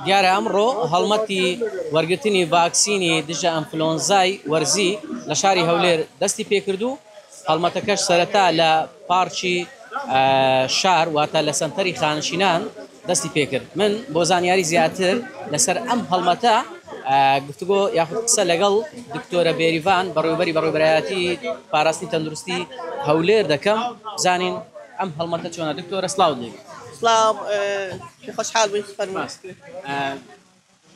دیارە ئەمڕۆ هەڵمەتی وەرگرتنی ڤاکسینی دژە ئەنفلۆنزای وەرزی لە شاری هەولێر دەستی پێکرد و هەڵمەتەکەش سەرەتا لە پارکی شار واتە لە سەنتەری خانشینان دەستی پێکرد. من بۆ زانیاری زیاتر لەسەر ئەم هەڵمەتە گفتوگۆ یاخود قسە لەگەڵ دکتۆرە بێریڤان بەڕێوبەری بەڕێوبەرایەتی پاراستنی تەندروستی هەولێر دەکەم بزانین ئەم هەڵمەتە چۆنە. دکتۆرە سڵاوت لێبێت. سڵاو، خۆشحاڵ بووین. فەرموو.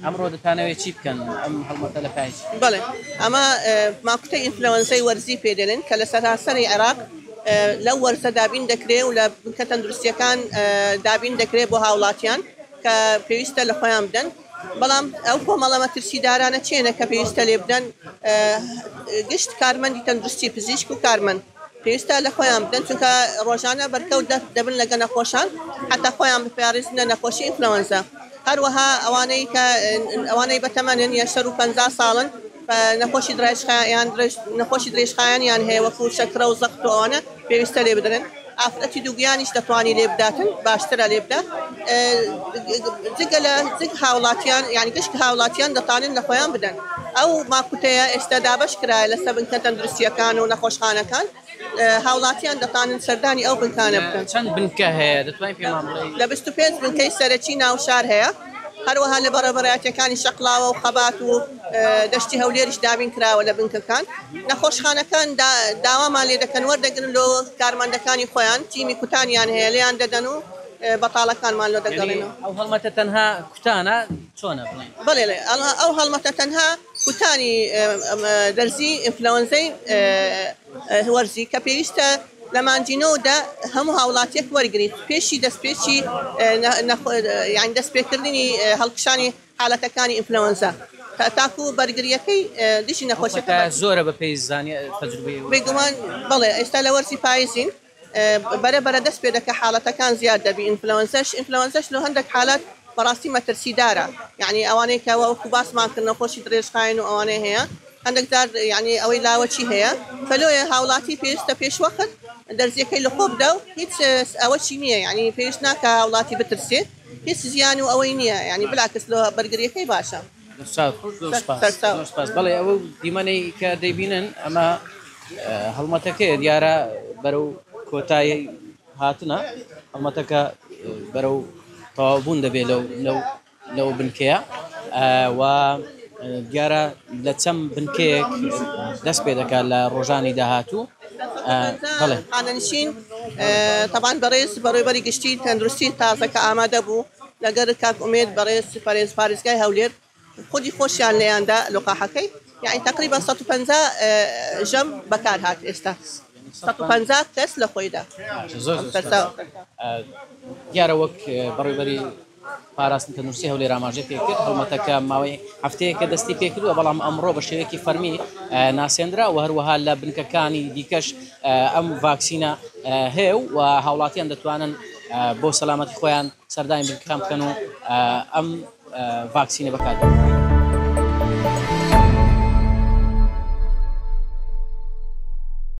ئەمڕۆ دەتانەوێت چی بکەن؟ ئەم هەڵمەتە لە پای چی؟ بەڵێ، ئەمە ماکوتەی ئینفلەوەنزای وەرزی پێ دەلێن کە لە سەراسەری عێراق لەو وەرزە دابین دەکرێ و لە بنکە تەندروستیەکان دابین دەکرێ بۆ هاوڵاتیان کە پێویستە لە خۆیان بدەن. بەڵام ئەو کۆمەڵە مەترسیدارانە چێنە کە پێویستە لێ بدەن؟ گشت کارمەندی تەندروستی، پزیشک و کارمەند پێویستە لە خۆیان بدەن، چونکە ڕۆژانە بەرکەوت دەبن لەگە نەخۆشان، حتا خۆیان بپارێزن لە نەخۆشی ئینفلەوەنزا. هەروەها ئەوانەی کە ئەوانەی بەتەمەنن یا سەر و 50 ساڵن، نەخۆشی درێژخایەن نەخۆشی درێژخایەنیان هەیە وەکو شەکرە و زەخت و ئەوانە پێویستە لێ بدرن. ئافرەتی دووگیانیش دەتوانی لێ بداتن، باشترە لێ بدات. جگە لە جگ هاوڵاتیان، یعنی گشت هاوڵاتیان دەتوانن لە خۆیان بدەن. ئەو ماکوتەیە ئێستا دابەش کرایە لەسەر بنکە تەندروستیەکان و نەخۆشخانەکان، هاوڵاتیان دەتوانن سەردانی ئەو بنکانە بکەن. چەند بنکە هەیە دەتوانین پێمان بڵێی؟ لە 25 بنکەی سەرەکی ناوشار هەیە، هەروەها لە بەڕێوەبەرایەتیەکانی شەقڵاوە و خەبات و دەشتی هەولێریش دابین کراوە لە بنکەکان. نەخۆشخانەکان داوامان لێ دەکەن وەردەگرن لۆ کارمەندەکانی خۆیان، تیمی کوتانیان هەیە لێیان دەدەن و بەتاڵەکانمان لۆ دەگەڕێنەوە. ئەو هەڵمەتە تەنها کوتانە چۆنە بڵێن؟ بەڵێ، ئەو هەڵمەتە تەنها کوتانی دەرزی ئینفلەوەنزای وەرزی کە پێویستە لە مانگی نۆدا هەموو هاوڵاتیەک وەرگریت پێشی دەستپێکی یان دەستپێکردنی هەڵکشانی حالەتەکانی ئینفلەوەنزا تاکو بەرگریەکەی دژی نەخۆشیەکە زۆرە بە پێی زانی تەجروبەی. بێگومان بەڵێ، ئێستا لە وەرزی پایزین، بەرە بەرە دەست پێ دەکە حاڵەتەکان زیاد دەبی. ئینفلەوەنزەش لە هەندێک حالات بەڕاستی مەترسیدارە، یعنی ئەوانەی کە وەکو باسمان کرد نەخۆشی درێژخایەن و ئەوانەی هەیە، هەندێک جار یعنی ئەوەی لاوەکی هەیە، فلۆیە هاوڵاتی پێویستە پێش وەخت دەرزیەکەی لە خۆ بدە و هیچ ئەوەشی نییە، یعنی پێویست ناکە هاوڵاتی بترسێ، هیچ زیان و ئەوەی نییە، یعنی بلاکس لۆ بەرگریەکەی باشە. زۆر سپاس. بەڵێ، ئەوە دیمەنەی کە دەیبینن ئەمە هەڵمەتەکەیە، دیارە بەرەو کۆتایی هاتنە هەڵمەتەکە، بەرەو تەواوبوون دەبێت لەو لەو لەو بنکەیە و دیارە لە چەند بنکەیەک دەست پێ دەکات لە ڕۆژانی داهاتوو. بەڵێ. خانەنشین تەبان بەڕێز بەڕێوەبەری گشتی تەندروستی تازە کە ئامادە بوو لەگەر کاک ئومێد بەڕێز پارێز پارێزگای هەولێر، خودی خۆشیان لێیاندا لقاحەکەی، یعنی تقریبا 150 ژەم بەکار هات، ئێستا 150 کەس لە خۆیدا. زۆر دیارە وەک بەڕێوەبەری پاراستن تەندروستی هەولێر ئاماژەی پێکرد، هەڵمەتەکە ماوەی هەفتەیەکە دەستی پێکردووە، بەڵام ئەمڕۆ بە شێوەیەکی فەرمی ناسێنرا و هەروەها لە بنکەکانی دیکەش ئەم ڤاکسینە هەیە و هاوڵاتیان دەتوانن بۆ سەلامەتی خۆیان سەردانی بنکەکان بکەن و ئەم ڤاکسینە بەکاربێنن.